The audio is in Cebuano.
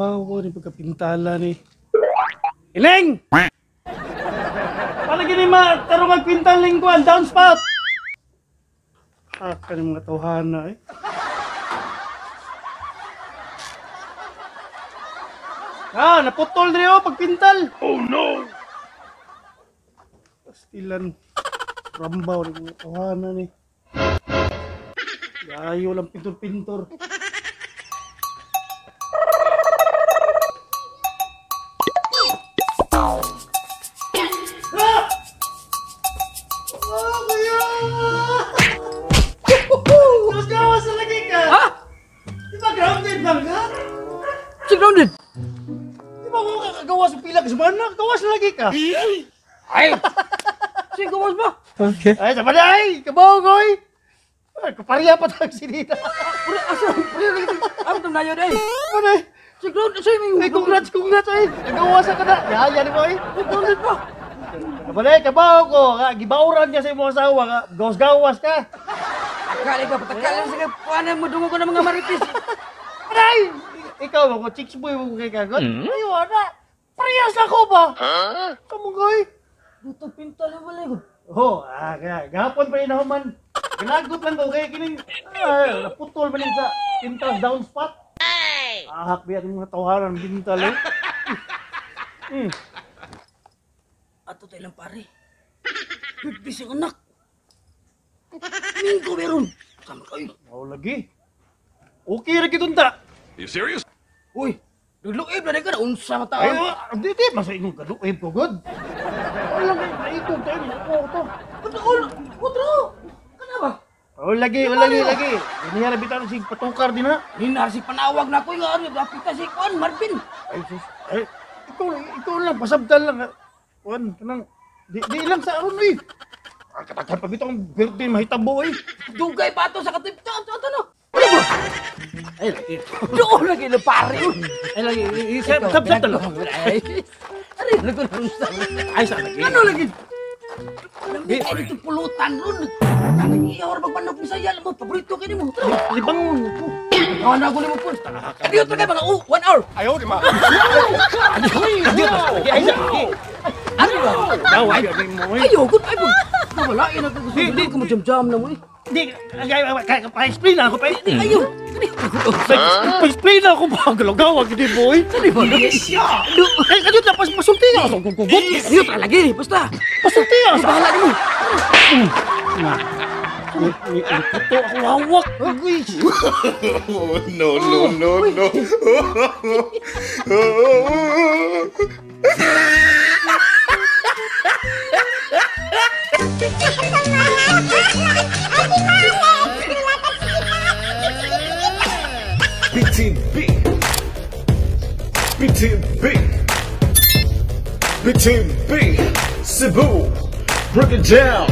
Rambaw ni pagkapintala ni. Iling! Para gini ma, tarong agpintal ning kuan, downspout! Ah, kaning mga tawhana eh. Ah, naputol rin oh, pagpintal! Oh no! Pastilan. Rambaw ni mga tawhana ni. Gayo lang pintor-pintor. Ah! Oh, kuya! Mas gawas na lagi ka! Ha? Di ba grounded lang ka? Si grounded? Di ba mo kakagawa sa pila ka semana? Gawas na lagi ka! Ay! Si gawas ba? Okay. Ay, sama na ay! Kabaw ko ay! Ay, kapariya pa tayo sinita. Pre, asa? Pre, am tam na yun ay. Ano eh? Si grounded, si may... Ay, congrats, congrats ay! Nagawasan ka na! Yaya ni mo ay! Si grounded pa. Kabalik, kabaw ko! Gibauran niya sa imong asawa ka! Gawas-gawas ka! Akala ka, patakala sa kapuanan mo, dungo ko ng mga marites. Aray! Ikaw mo ko, chicks boy mo kay kagot. Ay, wala! Parehas ako ba? Kamugoy! Dito pinta na wala ko. Oh, kaya gahapon pa rin ako man. Ginagot lang ko kay kining naputol man sa pintal down spot. Ahak biya ng mga tawhanan bintal eh. Ato tayo lang pare. Bigtis ang anak. Minggo meron. Sama kayo. Mao lagi. Okay ra gid unta. You serious? Uy, nagluib na rin ka na. Unsa ka Ay, taon. di masa imong galuib ko gud. Wala kay naikog tayo mo ko to. Kutro, kutro. Kana ba? Oh, lagi, oh, lagi, lagi. Dinhi ra bitaw sig patukar din ha. Nina si panawag na ko nga ano, dapit ka si Kuan Marvin. Ay sus. Ay, ikaw lang pasabtal lang. Kuan kanang di lang sa aron eh. Katakan pa bitaw ang birthday mahitabo eh. Dugay pa ato sa katip. Ato ato no. Ano ba? Ay, lagi. Doon lagi na pare. Ay, lagi. Sab sab talo. Ay. Ari lagi na. Ay, sa lagi. Ano lagi? Nami ay dito pulutan ron. Nang iyor magpanok Bisaya mo paborito kini mo. Libangon ko. Ano ako nimo po? Adiyo to kay mga 1 hour. Ayaw, di ma. Adiyo. Ay, sa lagi. Ano ba? Daw, ay, mo eh. Ayo, good ay mo. Wala ina ko gusto di ko mo jam-jam na mo eh. Di, pa-explain na ako. Ayo. Pa-explain na ako ba? Galagawa, gini boy. Sali ba? Ay, kadyo na, pasulti nga. Gugut. Ayo ta lagi, basta. Pasulti nga. Bahala nimo. Ito ako hawak. Uy. Oh, no, no, no, no. BTB BTB BTB Cebu. Break it down.